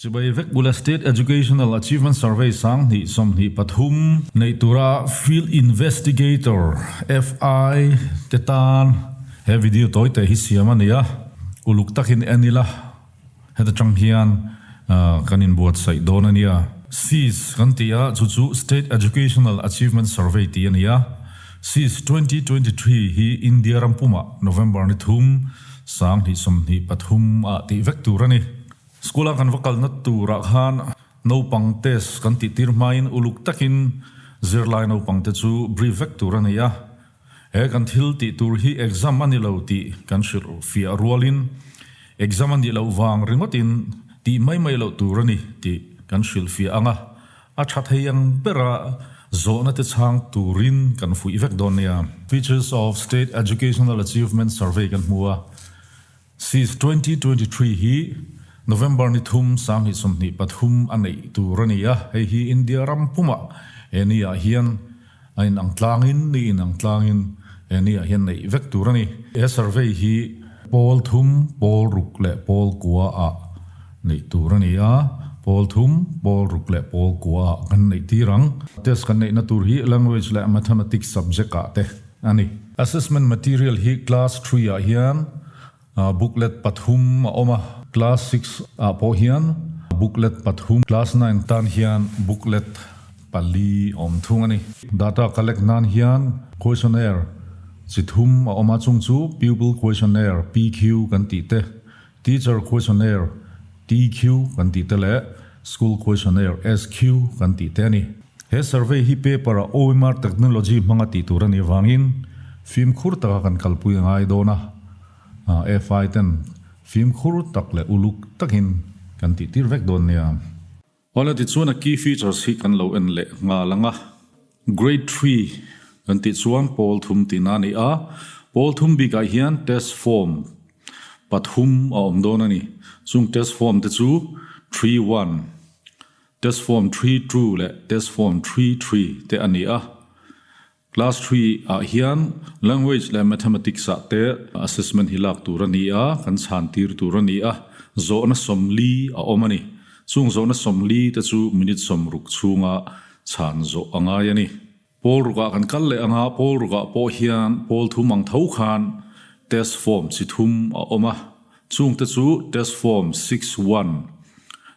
Chibai vek bula State Educational Achievement Survey 2023 neih tura Field Investigator, FI, te tan he video tawi te hi siam a ni a, uluk takin en ila heta tang hian kan inbuatsaih dawn a nia. SEAS kan ti a, chu chu State Educational Achievement Survey tih a ni a. SEAS 2023 hi India ram pumah November ni thum 2023 ah tih vek tur a ni. School-a kan va kalna turah khan naupang test kan tih tir hmain uluk takin zirlai naupangte chu brief vek tur a ni a. He kan thil tih tur hi exam a ni lo tih kan hrilh fiah rualin exam a nih loh vang ringawtin tih mai mai loh tur a ni tih kan hrilh fiah ang a, a tha thei ang bera zawhna te chhang turin kan fuih vek dawn nia. Features of State Educational Achievement Survey kan hmu a. Sis 2023 hi November ni thum 2023 a neih tur a ni a, hei hi India ram pumah he ni ah hian a inang tlangin ni inang tlangin he ni ah hian neih vek tur a ni. He survey hi pawl thum, pawl ruk leh pawl kua ah neih tur a ni a, pawl thum, pawl ruk leh pawl kua ah kan neih tir ang. Test kan neihna tur hi Language leh Mathematics subject ah te a ni. Assessment material hi class 3 ah hian booklet pathum a awm a, class 6 ah pawh hian booklet pathum, class 9 tan hian booklet pali a awm thung a ni. Data collect nan hian questionnaire chi thum a awm a, chung chu pupil questionnaire, PQ, kan tih te, teacher questionnaire, TQ, kan tih te leh school questionnaire, SQ, kan tih te a ni. He survey hi paper a OMR technology hmanga tih tur a nih vangin fimkhur taka kan kalpui a ngai dawn a, FI ten fimkhur tak leh uluk takin kan tih tir vek dawn nia. Awle tichuan a key features hi kan lo en leh nghal ang a, Grade 3 kan tih chuan pawl thum tihna a ni a, pawl thum bikah hian test form pathum a awm dawn a ni. Chung test form te chu 3 1. Test form 3 2 leh test form 3 3 te a ni a. Class 3 ah hian Language leh Mathematics ah te assessment hi lak tur a ni a, kan chhan tir tur a ni a. Zawhna 40 a awm a ni. Chung zawhna 40 te chu minute 60 chhunga chhan zawh a ngai a ni. Pawl rukah kan kal leh anga pawl rukah pawh hian pawl thum ang tho khan test form chi thum a awm a, chungte chu test form 6 1,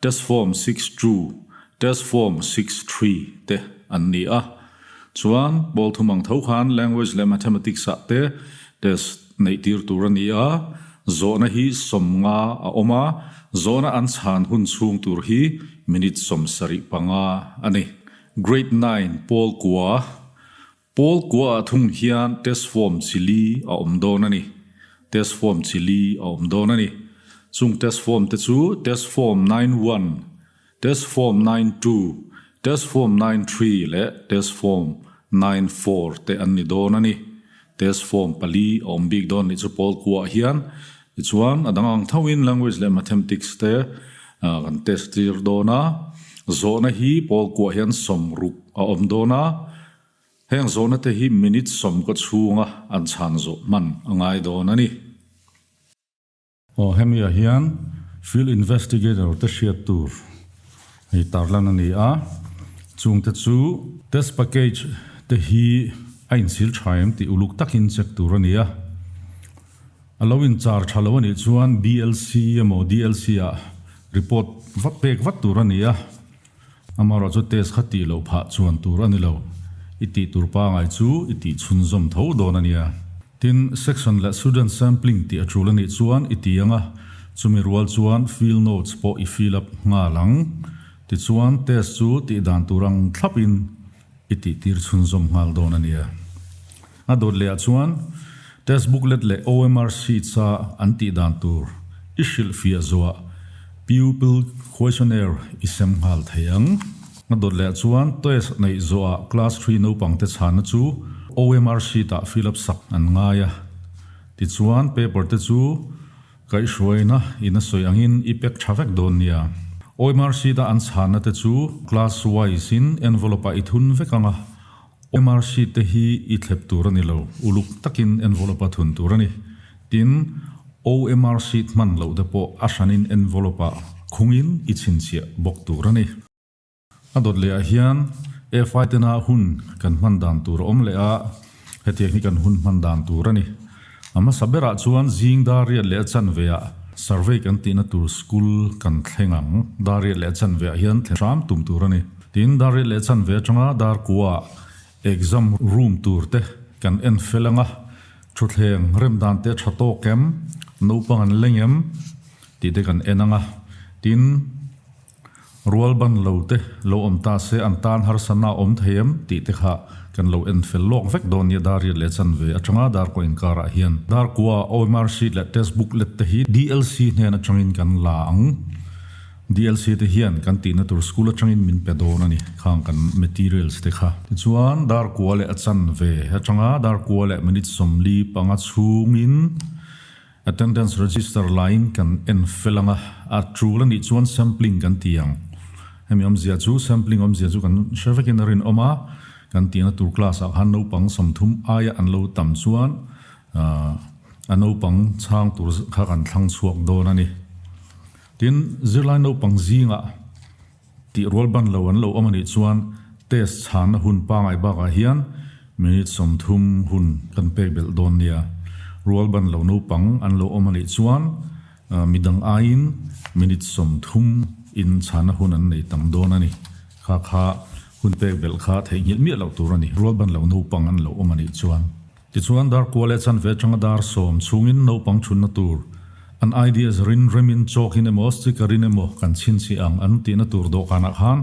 test form 6 2, test form 6 3 te an ni a. Chuan pawl thum ang tho khan language leh mathematics ah te test neih tir tur a ni a, zawhna hi 50 a awm a, zawhna an chhan hun chhung tur hi minute 75 a ni. Grade 9 pawl kua, Pawl kua ah thung hian test form chi li a awm dawn a ni. Test form chi li a awm dawn a ni. Chung test form te chu test form 9 1, test form 9 2, test form 9 3 leh test form 9 4 te an ni dawn a ni. Test form pali a awm bik dawn nih chu pawl kua ah hian. Tichuan a dang ang thoin language leh mathematics te kan test tir dawn a, zawhna hi pawl kuah hian 60 a awm dawn a, heng zawhna te hi minute 10 chhunga an chhan zawh hman a ngai dawn a ni. Aw hemi ah hian field investigator te hriat tur hei tarlan a ni a, chung te chu test package te hi a insil tha em tih uluk takin check tur a ni a. A lo inchar tha lo a nih chuan DLC emaw DLC ah report vat pek vat tur a ni a, amaherawh chu test kha tih loh phah chuan tur a ni lo, i tih tur pangai chu i tih chhunzawm tho dawn a nia. Tin, section leh student sampling tih a tul a nih chuan i ti ang a, chumi rual chuan field notes pawh i fill up nghal ang. Tichuan test chu tih dan tur ang thlapin i tih tir chhunzawm nghal dawn a nia. A dawt leh ah chuan test booklet leh OMR sheets a an tih dan tur i hrilh fiah zuah pupil questionnaire i sem nghal thei ang. A dawt leh ah chuan test neih zawh ah class 3 naupang te chhanna chu OMR sheet ah fill up sak an ngai a. Tichuan paper te chu kaihhruaina in a sawi angin i pack tha vek dawn nia. OMR sheet a an chhanna te chu class wise in envelope ah i thun vek ang a. OMR sheet te hi i thlep tur a ni lo, uluk takin envelope a thun tur a ni. Tin, OMR sheet hman loh te pawh a hranin envelope ah khungin i chhinchhiah bawk tur a ni. A dawt leh ah hian FI tena hun kan hman dan tur a awm leh a, hetiang hi kan hun hman dan tur a ni. A hmasa berah chuan zing dar riat leh a chanve ah survey kan tihna tur school kan thleng ang. Dar riat leh a chanve ah hian thlen hram tum tur a ni. Tin, dar riat leh a chanve atanga dar kua ah exam room tur te kan en fel ang a, thutthleng rem dan te a tha tawk em, naupang an leng em tih te kan en ang a. Tin. Rual ban lo te lo awm ta se an tan harsatna a awm thei em tih te kha kan lo en fel lawk vek dawn nia dar riat leh chanve atanga darkua inkarah hian. Darkua OMR sheet leh test booklet te hi DLC hnen atangin kan la ang. DLC te hian kan tihna tur school atangin min pe dawn a ni khang kan materials te kha. Tichuan darkua leh a chanve atanga darkua leh minute 40 panga chhungin Attendance register laiin kan en fel ang a, a tul a nih chuan sampling kan ti ang. Hemi awmzia chu sampling awmzia chu kan hre vekin a rinawm a, kan tihna tur class ah khan naupang 30 aia an lo tam chuan a naupang chhang tur kha kan thlang chhuak dawn a ni. Tin, zirlai naupang zingah Tih rual ban lo an lo awm a nih chuan test chhanna hun pangai bakah hian minute 30 hun kan pek belh dawn nia. Rual ban lo naupang an lo awm a nih chuan midang aiin minute 30 in chhanna hun an nei tam dawn a ni. Kha kha hun pek belh kha theihnghilh miah loh tur a ni. Rual ban lo naupang an lo awm a nih chuan. Tichuan, dar kua leh chanve atanga dar 10 chhungin naupang chhunna tur, an ideas rin remin chalk-in emaw sticker-in emaw kan chhinchhiah ang an tihna tur dawhkanah khan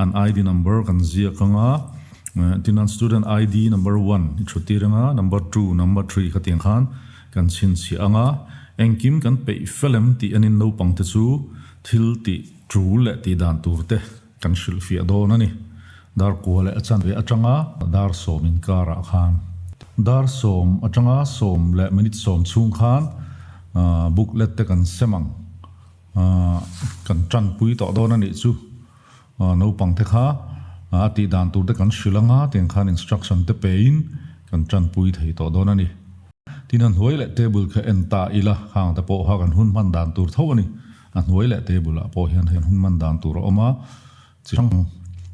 an ID number kan ziak ang a, tin an student ID number one i thuttir ang a, number two, number three khatiang khan kan chhinchhiah ang a, engkim kan peih fel em tih anin naupangte chu thil tih tul leh tih dan tur te Kan hrilhfiah dawn a ni. Dar kua leh a chanve atanga dar 10 inkarah khan. Dar 10 atanga 10 leh minute 10 chhung khan booklet te kan sem ang. Kan tanpui tawh dawn a nih chu. Naupang te kha a tih dan tur te kan hrilh anga tiang khan instruction te pein kan tanpui thei tawh dawn a ni. Tin a hnuai leh table kha en ta ila khang te pawh kha kan hun hman dan tur tho a ni. A hnuai leh table ah pawh hian hei hun hman dan tur a awm a, chi hrang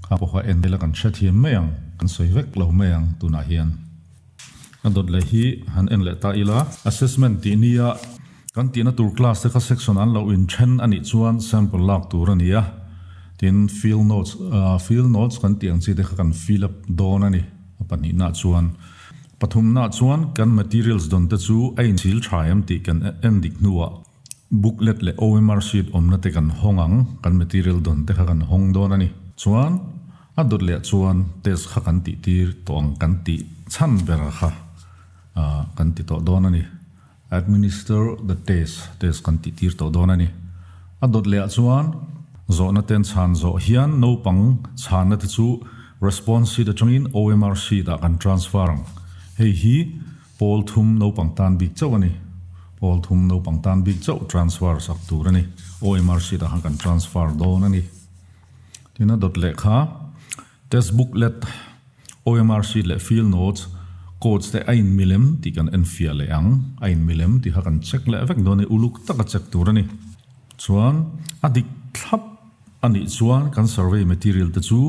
kha pawh kha en ila kan hrethiam mai ang, kan sawi vek lo mai ang tunah hian. A dawt leh hi han en leh ta ila, assessment tih nia kan tihna tur class te kha section an lo inthen a nih chuan sample lak tur a ni a, tin field notes field notes kan tih ang chi te kha kan fill up dawn a ni a pahnihna chuan. Pathumna chuan kan materials dawn te chu a inchhil tha em tih kan en dik hnuah, Booklet leh OMR sheet awmna te kan hawng ang, kan material dawn te kha kan hawng dawn a ni. Chuan a dawt leh chuan test kha kan tih tir tawh ang kan tih chhan ber kha kan ti tawh dawn a ni. Administer the test, test kan tih tir tawh dawn a ni. A dawt leh ah chuan zawhna ten chhan zawh hian naupang chhanna te chu response sheet atangin OMR sheet ah kan transfer ang. Hei hi Pawl thum naupang tan bik chauh a ni. Pawl thum naupang tan bik chauh transfer sak tur a ni. OMR sheet ah khan kan transfer dawn a ni. Tin a dawt leh kha test booklet, OMR sheet leh field notes, codes te a inmilem tih kan enfiah leh ang. A inmilem tih kha kan check leh vek dawn a ni. Uluk taka check tur a ni. Chuan a dik thlap a nih chuan kan survey material te chu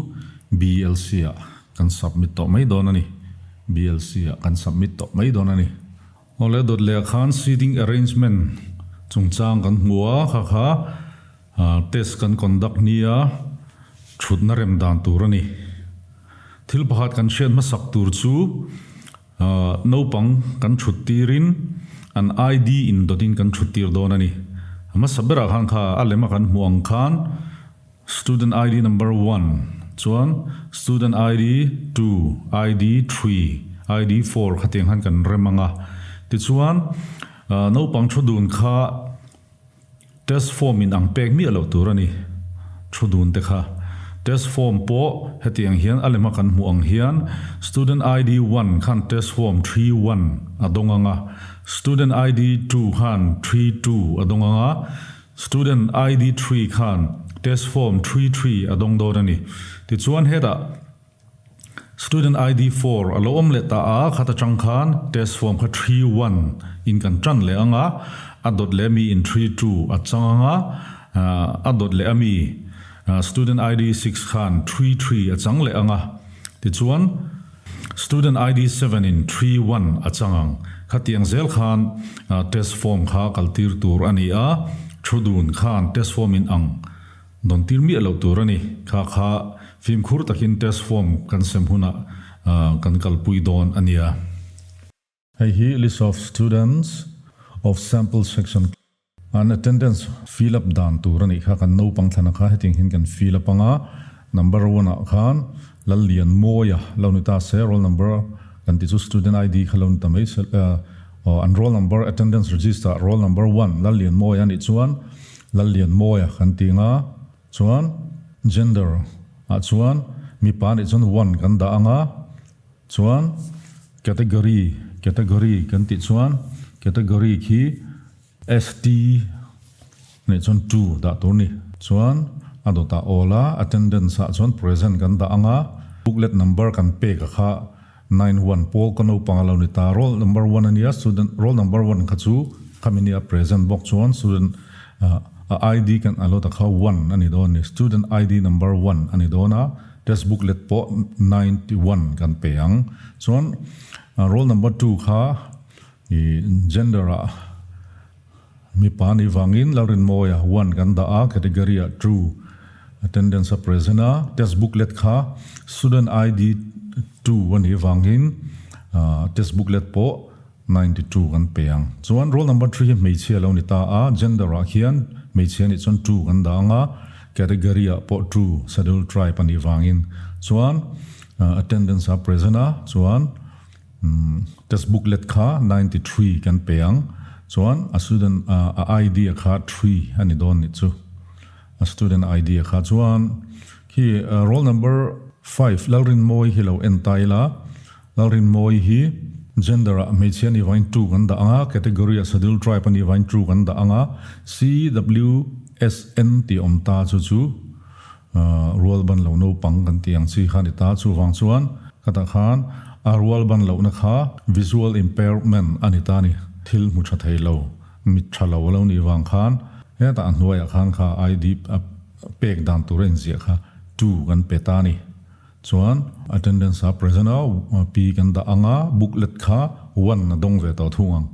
BLC ah Kan submit tawh mai dawn a ni. BLC ah kan submit tawh mai dawn a ni. Awle dawt leh ah khan seating arrangement chungchang kan hmu a, kha kha test kan conduct nia thutna rem dan tur a ni. Thil pakhat kan hriat hmasak tur chu naupang kan thut tirin an ID in dawtin kan thut tir dawn a ni. A hmasa berah khan kha a lema kan hmuh ang khan Student ID number one chuan Student ID two, ID three, ID four khatiang khan kan rem ang a. Tichuan naupang thu dun kha test form in ang pek miah loh tur a ni. Thu dun te kha test form pawh hetiang hian a lema kan hmuh ang hian Student ID one khan test form three one a dawng ang a, Student ID two khan three two a dawng ang a, Student ID three khan test form three three a dawng dawn a ni. Tichuan hetah Student ID four a lo awm leh ta a, khat atang khan test form kha three one in kan tan leh ang a, a dawt leh mi in three two a chang ang a, A dawt leh a mi Student ID 6 khan 33 a chang leh ang a, tichuan Student ID 7 in 31 a chang ang. Khatiang zel khan test form kha kaltir tur a ni a, thu dun khan test form in ang dawn tir miah loh tur a ni. Kha kha fimkhur takin test form kan sem hunah kan kalpui dawn a nia. Hei hi list of students of sample section an attendance fill up dan tur a nih kha kan naupang thlana kha hetiang hian kan fill up anga number one ah khan Lallianmawia lo ni ta se roll number kan tih chu student ID kha lo ni ta mai se aw an roll number attendance register ah roll number one Lallianmawia a nih chuan Lallianmawia kan ti anga chuan gender ah chuan mipa nih chuan one kan dah anga Chuan category, category kan tih chuan category khi ST nih chuan 2 dah tur ni. Chuan a dawtah awl a, attendance ah chuan present kan dah ang a, booklet number kan pek a kha 91 pawl ka naupang a lo ni ta, roll number one a nia, student roll number one kha chu khami nia present bawk chuan student a ID kan a lo ta kha one a ni dawn a ni, student ID number one a ni dawn a. Test booklet pawh 91 kan pe ang. Chuan roll number 2 kha i gender ah mipa nih vangin Lalrinmawia 1 kan dah a, category ah 2 attendance a present a. Test booklet kha student ID 2 a nih vangin test booklet pawh 92 kan pe ang. Chuan roll number 3 hi hmeichhia lo ni ta a, gender ah khian hmeichhia nih chuan 2 kan dah ang a, category ah pawh 2 schedule tribe a nih vangin. Chuan attendance a present a, chuan test booklet kha 93 kan pe ang. Chuan a student a ID a kha 3 a ni dawn nih chu. A student ID a kha chuan khi roll number 5 Lalrinmawi hi lo en ta ila, Lalrinmawi hi gender ah hmeichhia nih vangin 2 kan dah ang a, category ah schedule tribe a nih vangin 2 kan dah ang a, CWSN tih awm ta chu chu rual ban lo naupang kan tih ang chi kha a ni ta, chuvang chuan khatah khan a rual ban lohna kha visual impairment a ni ta a ni, thil hmu tha thei lo, mit tha lo a lo nih vang khan hetah a hnuaiah khan kha ID pek dan tur a inziah kha 2 kan pe ta a ni. Chuan attendance a present a P kan dah ang a, booklet kha 1 a dawng ve tawh thung ang.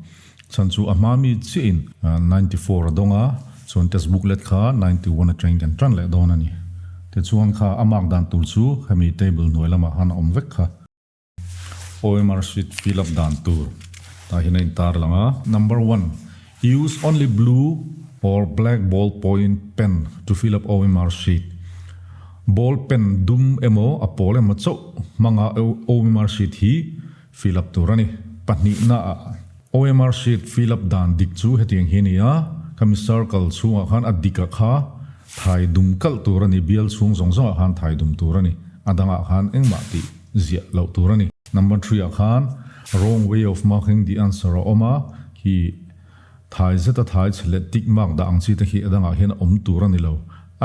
Chhan chu a hma mi chiah in 94 a dawng a, chuan test booklet kha 91 atangin kan tan leh dawn a ni. Tichuan kha a mark dan tur chu hemi table hnuai lamah khan a awm vek kha. OMR sheet fill up dan tur tah hian a intar lang a. Number one, Use only blue or black ball point pen to fill up OMR sheet. Ball pen dum emaw a pawl emaw chauh hmanga OMR sheet hi fill up tur a ni. Pahnihna ah OMR sheet fill up dan dik chu hetiang hi a ni a, khami circle chhungah khan a dik a kha thai dum kalh tur a ni, bial chhung zawng zawngah khan thai dum tur a ni, a dangah khan engmah tih ziah loh tur a ni. Number 3 ah khan wrong way of marking the answer a awm a, khi thai zeta thai chhe leh tick mark dah ang chi te khi a dangah hian a awm tur a ni lo.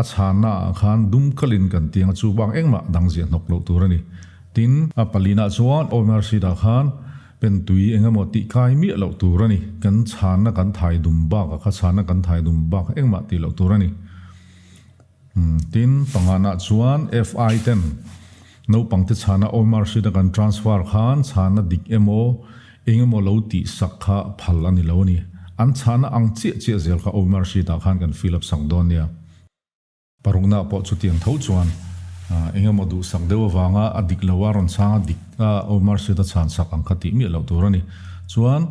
A chhanna ah khan dum kalin kan tiang a chu bak engmah dang ziah hnawk loh tur a ni. Tin, a palina chuan OMR sheet ah khan pen tui eng emaw tih kai miah loh tur a ni. Kan chhanna kan thai dum bak ah kha chhanna kan thai dum bak engmah tih loh tur a ni. Tin, panganah chuan FI ten naupangte chhana OMR sheet a kan transfer khan chhana dik emaw eng emaw lo tih sak kha phal a ni lo a ni. An chhana ang chiah chiah zel kha OMR sheet ah khan kan fill up sak dawn nia. Parukna pawh chutiang tho chuan eng emaw duhsak deuh avanga a dik lo a rawn chhang a dik a OMR sheet a chhan sak ang kha tih miah loh tur a ni. Chuan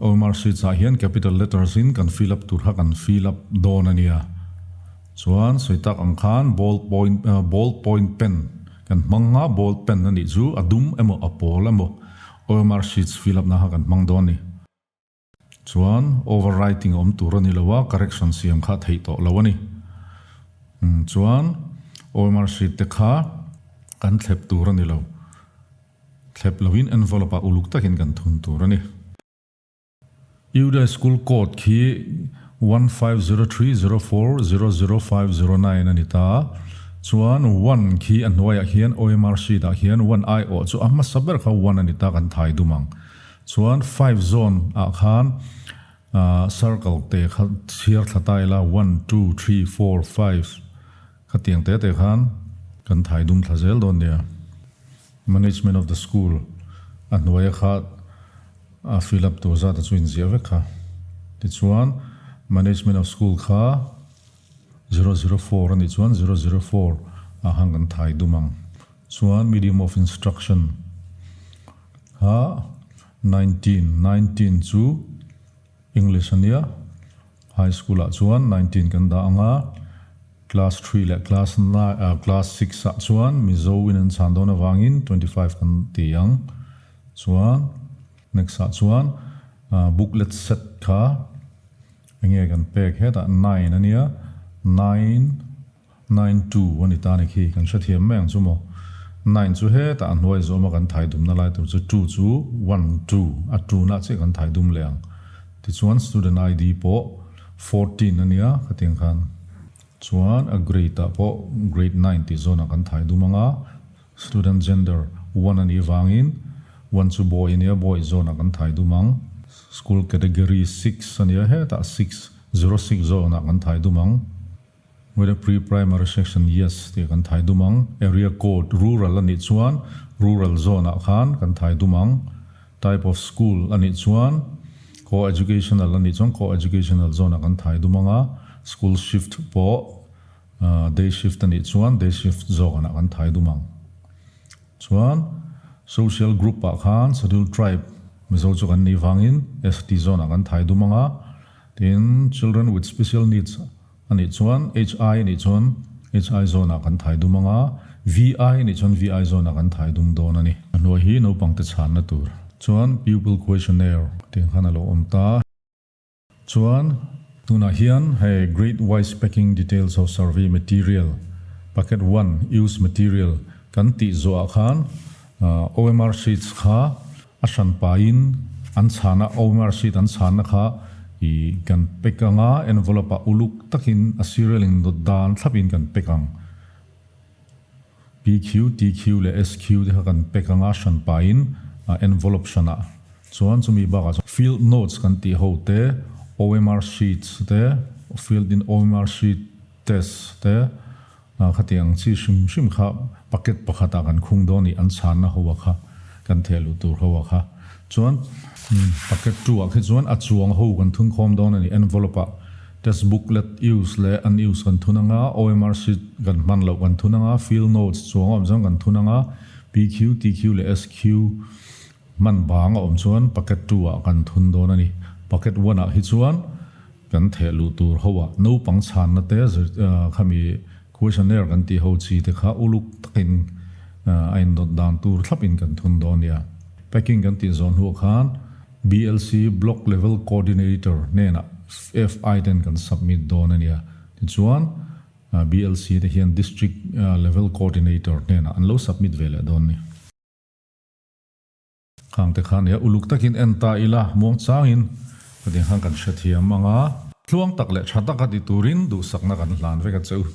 OMR sheets ah hian capital letters in kan fill up tur kha kan fill up dawn a nia. Chuan sawi tak ang khan ball point ball point pen kan hmang a, ball pen a nih chu a dum emaw a pawl emaw OMR sheets fill up na kha kan hmang dawn a ni. Chuan overwriting a awm tur a ni lo a, correction siam kha a theih tawh lo a ni. Chuan OMR sheet te kha kan thlep tur a ni lo. Thlep lovin envelope ah uluk takin kan thun tur a ni. UDA School Code khi 15030400509 a ni ta. Chuan one khi a hnuaiah hian OMR sheet ah hian one aiawh chu a hmasa ber kha one a ni ta kan thai dum ang. Chuan five zone ah khan. Circle te kha chhiar thla ta ila, one, two, three, four, five khatiang te te khan kan thai dum thla zel dawn nia. Management of the school a hnuaia kha a fill up tur zat a chu inziah vek kha. Tichuan management of school kha 004 a nih chuan 004 ah khan kan thai dum ang. Chuan medium of instruction kha 19, 19 chu English a nia, high school ah chuan 19 kan dah ang a, class 3 leh class nine ah class 6 ah chuan Mizo in an chhan dawn avangin 25 kan ti ang. Chuan next ah chuan booklet set kha enge kan pek hetah 9 a nia, 9 92 a ni ta ni khi kan hrethiam mai ang chu maw. Nine chu hetah a hnuai zawm a kan thai dumna lai tur chu two chu one two a two na chiah kan thai dum leh ang. Tichuan student ID pawh 14 a nia khatiang khan chuan a grade ah pawh grade nine tih zawnah kan thai dum ang a, student gender one a nih vangin one chu boy a nia boy zawnah kan thai dum ang. School category six a nia hetah six 06 zawnah kan thai dum ang. Whether pre-primary section yes tih kan thai dum ang. Area code rural a nih chuan rural zone ah khan kan thai dum ang. Type of school a nih chuan co-educational a nih chuan co-educational zone ah kan thai dum ang a. School shift pawh day shift a nih chuan day shift zawk ah kan thai dum ang. Chuan social group ah khan scheduled tribe Mizo chu kan nih vangin ST zone ah kan thai dum ang a. Tin children with special needs A nih chuan HI a nih chuan HI zone ah kan thai dum ang a, VI a nih chuan VI zone ah kan thai dum dawn a ni. A hnuai hi naupangte chhanna tur chuan Pupil Questionnaire tih ang khan a lo awm ta. Chuan tunah hian hei Grade Wise Packing Details of Survey Material, Packet One, Use Material kan tih zawhah khan OMR sheets kha A hran pahin an chhana OMR sheet an chhanna kha i kan pack ang a, envelope ah uluk takin a serial in dawt dan thlapin kan pack ang. PQ, TQ leh SQ te kha kan pack ang a hran pahin envelope hranah chuan chumi bakah chuan field notes kan tih ho te, OMR sheets te, field in OMR sheet test te, Khatiang chi hrim hrim kha packet pakhatah kan khung dawn i an chhanna ho a kha kan theh luh tur ho a kha. Chuan packet two ah khi chuan a chuang ho kan thun khawm dawn a ni. Envelope ah test booklet use leh unused kan thun anga, OMR sheet kan hman loh kan thun anga, field notes chuang a awm chuan kan thun anga, PQ, TQ leh SQ hman bang a awm chuan packet two ah kan thun dawn a ni. Packet one ah hi chuan Kan theh luh tur ho ah naupang chhanna te khami questionnaire kan tih ho chi te kha uluk takin a indawt dan tur thlapin kan thun dawn nia. Packing kan tih zawh hnuah khan BLC Block Level Coordinator hnenah FI ten kan submit dawn a nia. Tichuan BLC te hian District Level Coordinator hnenah an lo submit ve leh dawn a ni. Khang te khan nia uluk takin en ta ila muang changin ka ding khan kan hrethiam ang a. Tluang tak leh tha taka ti turin duhsakna kan hlan vek a che u.